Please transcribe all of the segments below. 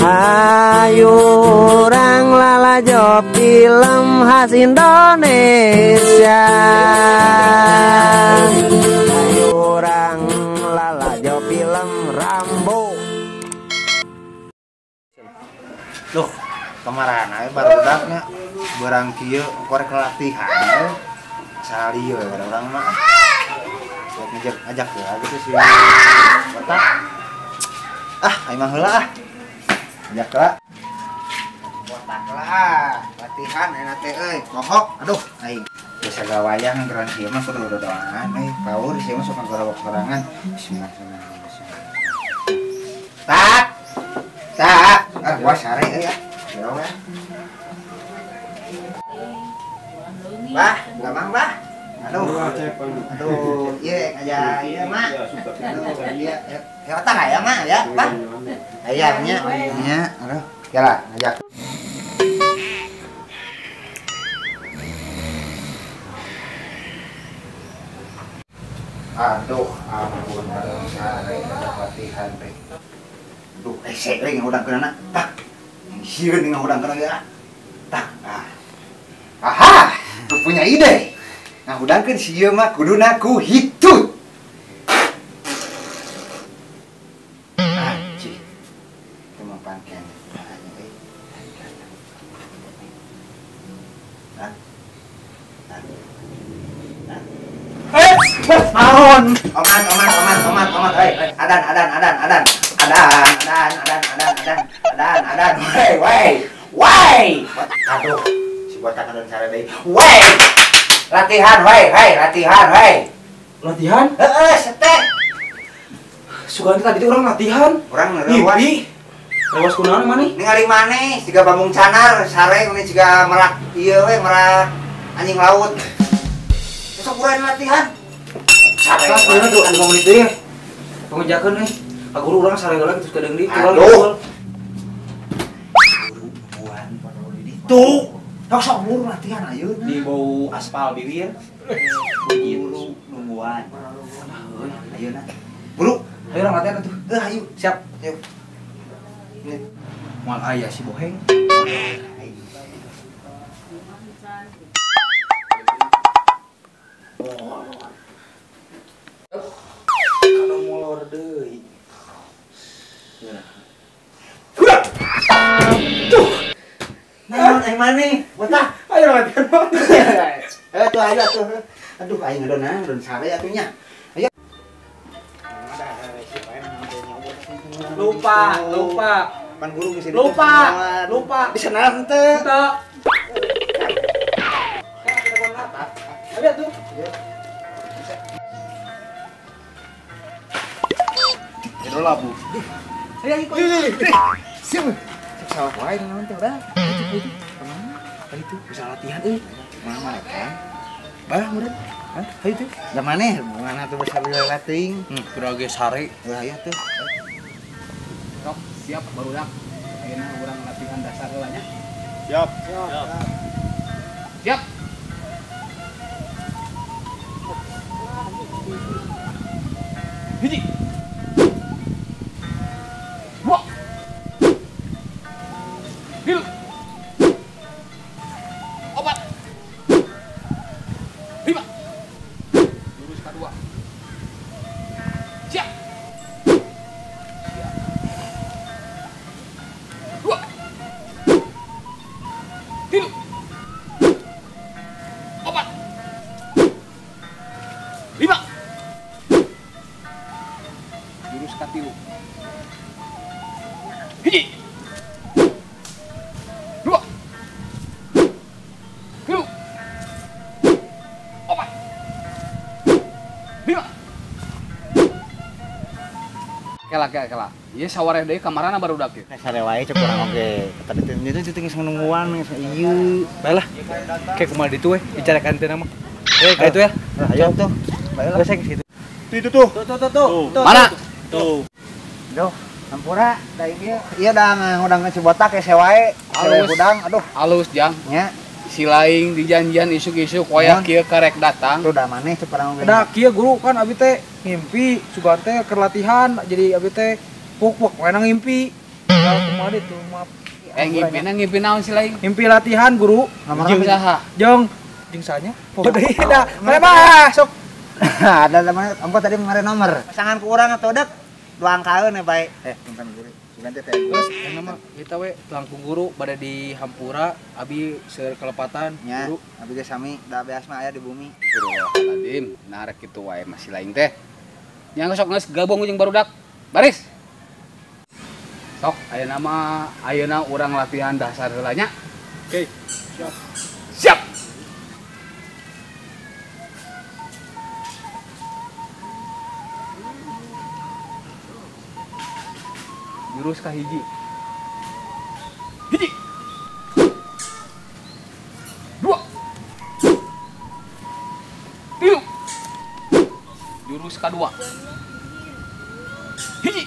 Ayo urang lalajo film khas Indonesia. Ayo urang lalajo film Rambo. Duh, kemarin aja barudaknya barang kieu korek latihan. Salieu orang mah. Buat ngajak ajak ya gitu sih. Botak. Ah, aing mah heula ah. Ajak lah. Botak lah, latihan enak teh euy. Kohok, aduh aing. Bisa gawayang geran kieu mah kudu dodoan euy. Paur sih mah sok ngorowok sorangan. Bismillahirrahmanirrahim. Tak. Tak. Ah, gua sare euy ah. Jauh ya. Bah, gampang bah. Aduh. Aduh, ieu ngajak ieu mah. Aduh, ieu ya otak aya mah ya, Bah. Aya nya, nya. Aduh, ya lah ngajak. Aduh, ampun sare latihan teh. Aduh, hese euy ngahudangkeunana. Tak. Sieun ngahudangkeun ge ah. Tak. Ah. Aha, aku punya ide. Ngahudangkeun si ieu mah kuduna ku hitut. Anjing. Teu mempan keneh. Naon? Omat, omat, omat, omat, omat. Hei, adan, adan, adan, adan. Adan, adan, adan, adan, adan. Adan, adan. Wei, wei. Wei. Aduh, si botak adan sare deui. Wei. Latihan, wei, wei, latihan, wei. Latihan? Heeh, setek. Sugan tadi teh urang latihan. Urang ngeurewas. Rewas kunaon maneh? Ningali maneh siga bambung canar, sare ini siga merak ieu we, merak anjing laut. Besok urang latihan. Sare kunaon tuh anu menit deui. Pangejakeun euy. Ka guru urang sare heula kitu kadeung deui. Aduh. Guru buan di ditu. Tok sok buru latihan ayeuna. Di bau aspal bibir. Guru nungguan. Ayeuna. Buru, ayo urang latihan atuh. Heuh, ayo. Siap. Yuk. Moal aya si boheng. Kalau molor deui. Tuh. Naon aing maneh? Botak. Ayo latihan. Eh tuh ayo tuh. Aduh aing ngadon ngadon sare atuh nya. Ayo. Lupa, lupa. Pan guru geus lupa, lupa. Di sana henteu. Henteu. Ayo tuh. Itu labu. Ayo ikut. Siap. Salah wae naon teh udah. Itu kemana? Itu bisa latihan euy. Mana mereka? Bah meureun. Hah? Ayo tuh. Da maneh mana tuh besar latihan. Kudu ge sare. Ulah aya tuh. Sok, siap barudak. Ayeuna urang latihan dasar heula nya. Siap. Siap. Siap. Hiji. Dua. Tilu. Opat. Lima. Lurus kedua. Siap. Siap. Dua. Tilu. Opat. Lima. Jurus katilu. Hiji. Dua. Tilu. Opat. Lima. Kela kela kela. Ieu sawareh deui kamarana barudak ieu. Sare wae cek urang oge. Tadi teh itu geus nungguan geus ieu. Bae lah. Kayak kumaha ditu we bicarakan teh nama. Eh, kayak itu ya. Ayo tuh. Bae lah. Geus gitu. Itu tuh. Tuh tuh tuh. Mana? Tuh. Duh, hampura da ieu. Ieu da ngudang si botak hese wae. Hese hudang, aduh. Halus jang. Nya. Si laing dijanjian isuk-isuk wayah kieu karek datang. Tuh da maneh teu parang oge. Da kieu guru kan abi teh ngimpi sugan teh keur latihan jadi abi teh puk-puk we ngimpi. Kumaha tuh maaf. Ngimpina ngimpi naon si laing? Ngimpi latihan guru. Jeung saha? Jeung sanya. Deui da. Mah sok. Ada namanya ongko tadi kemarin nomor. Pasangan ku urang atuh dek. Dua angkaeun we bae. Punten guru. Sugan teh terus yang nama kita we langkung guru bade di hampura abi seueur kelepatan nya, guru. Abi ge sami da beas mah aya di bumi. Guru Aladim narek kitu wae masih lain teh. Nya sok geus gabung jeung barudak. Baris. Sok ayeuna mah ayeuna urang latihan dasar heula nya. Oke, siap. Siap. Jurus ka hiji. Hiji. Dua. Tilu. Jurus ka dua. Hiji.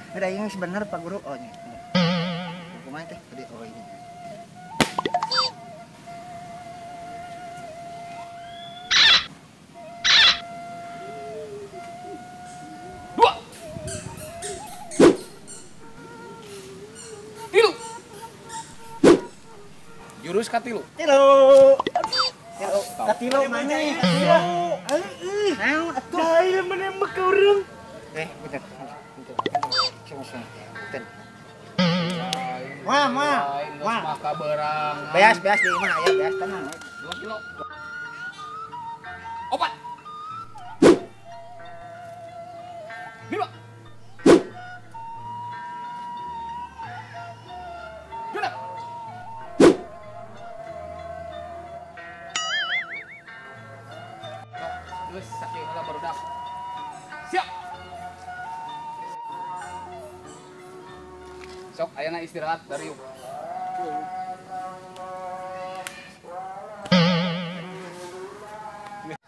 Ada yang sebenarnya Pak Guru. Oh ini. Kumaha teh? Tadi oh ini. Dua. Tilu. Jurus katilu. Tilu. Tilu. Katilu mana? Tilu. Heeh. Naon atuh? Jahil menembak ke urang. Bentar. Bentar. Wah, wah. Wah. Maka berang. Beas di imah aya beas tenang. 2 kilo. 4. 5. 6. Terus sakieu heula barudak. Siap. Sok ayeuna istirahat dari yuk.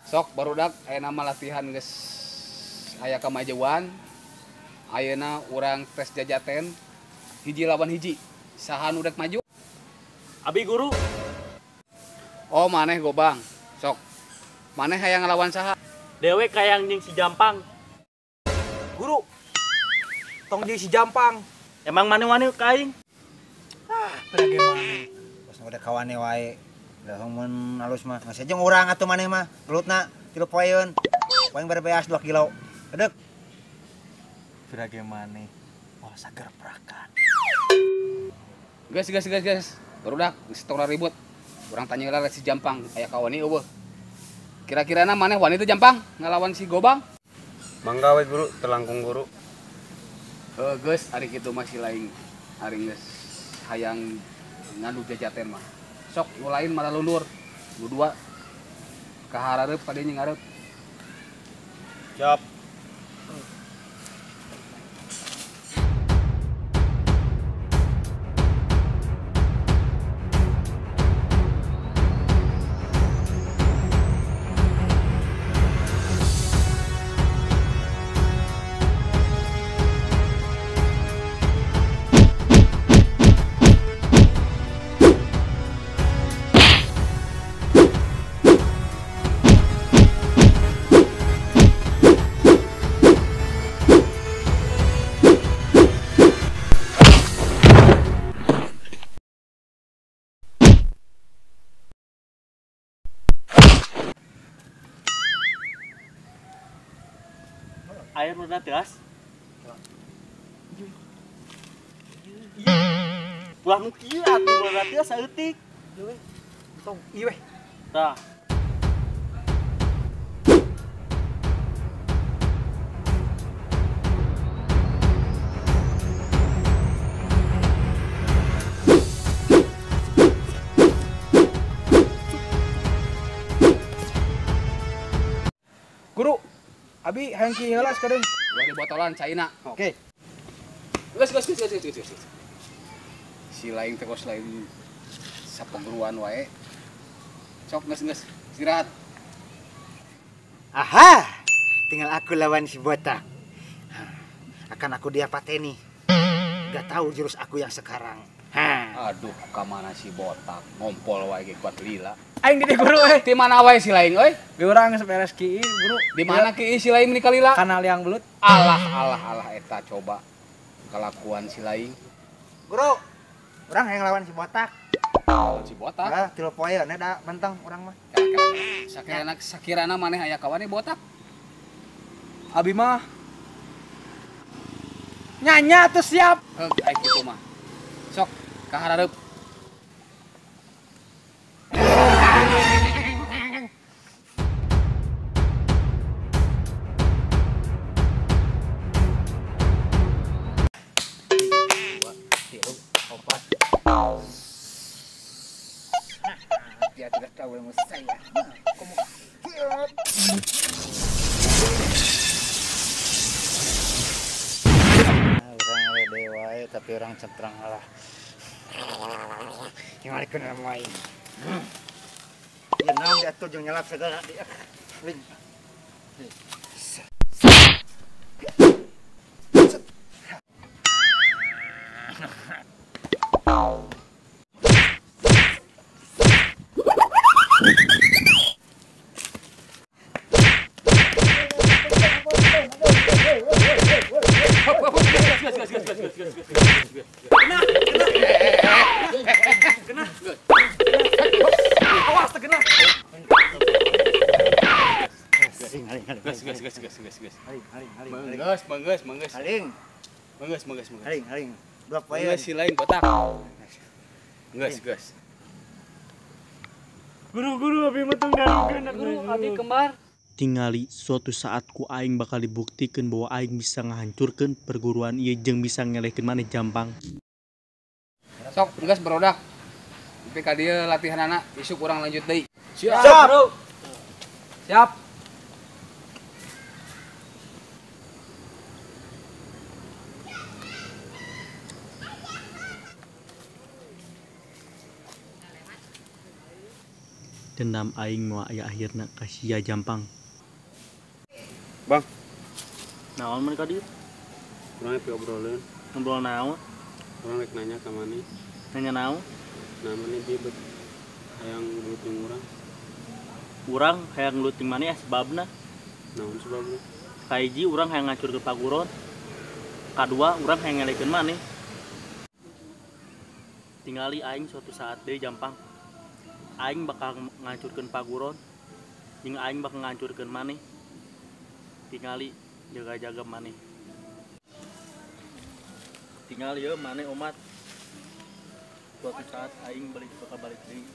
Sok barudak ayeuna mah latihan geus aya kamajuan. Ayeuna urang tes jajaten hiji lawan hiji. Saha nu rek maju? Abi guru. Oh maneh gobang. Sok. Maneh hayang ngalawan saha? Dewek hayang jeung si Jampang. Guru. Tong jeung si Jampang. Emang maneh-maneh ka aing? Ah, berage maneh. Bos udah kawane wae. Da mun alus mah. Geus jeung urang atuh maneh mah. Gelutna 3 poeun. Paling berebeas 2 kilo. Edek. Berage maneh. Oh, sager prakan. Geus. Barudak geus tong ribut. Urang tanya heula si Jampang aya kawani eueuh. Kira-kirana maneh wani teu Jampang ngalawan si Gobang? Mangga we guru, terlangkung guru. Geus ari kitu masih lain. Ari geus hayang ngadu jajaten mah. Sok nu lain malah lundur. Nu dua ka harareup ka dieu ngareup. Siap. Air udah teas. Ulah nu kieu atuh ulah teas saeutik. Ieu we. Tong ieu we. Tah. Guru, abi hayang ki heula sakedeung. Dua di botolan caina. Oke. Geus. Si lain teh kos lain sapegeruan wae. Sok geus istirahat. Aha, tinggal aku lawan si botak. Akan aku dia pateni. Gak tahu jurus aku yang sekarang. Hah. Aduh, ka mana si botak ngompol wae ge kuat lila. Aing di guru euy. Di mana wae si laing euy? Di urang geus beres kieu, guru. Di mana kieu si laing meuni kalila? Kana liang belut. Alah alah alah eta coba kelakuan si laing. Guru, urang hayang lawan si botak. Lawan si botak? Heeh, 3 poe na da mentang urang mah. Sakirana sakirana maneh aya kawan botak. Abi mah nyanya tuh siap. Heuh, ai kitu mah. Sok ka hareup. Dia tidak tahu ilmu saya. Orang lede wae tapi orang centrang lah. Ngalikeun ilmu aing. Ya naon diatur jeung nyelap segala di. Kena. Awas terkena. Geus. Haling. Menggeus. Haling. Menggeus. Haling. 2 poe. Menggeus si lain botak. Geus. Guru abi mah tong darukeun guru abi kembar. Tingali suatu saat ku aing bakal dibuktikan bahwa aing bisa ngahancurkeun perguruan ieu jeung bisa ngelehkeun maneh Jampang. Sok geus barodak. Tapi ka dieu latihanana isuk urang lanjut deui. Siap, Bro. Siap. Dendam aing moal aya akhirna ka sia Jampang. Bang. Naon mun ka dieu? Urang rek obroleun. Ngobrol naon? Urang rek nanya ka maneh. Nanya naon? Nah, maneh bieu bet hayang gelut jeung urang. Urang hayang gelut jeung maneh sebabna. Naon sebabna? Kahiji urang hayang ngancurkeun paguron. Kadua urang hayang ngelehkeun maneh. Tingali aing suatu saat deui Jampang. Aing bakal ngancurkeun paguron jeung aing bakal ngancurkeun maneh. Tingali jaga-jaga maneh. Tingali ye maneh omat. Suatu saat aing balik bakal balik deui.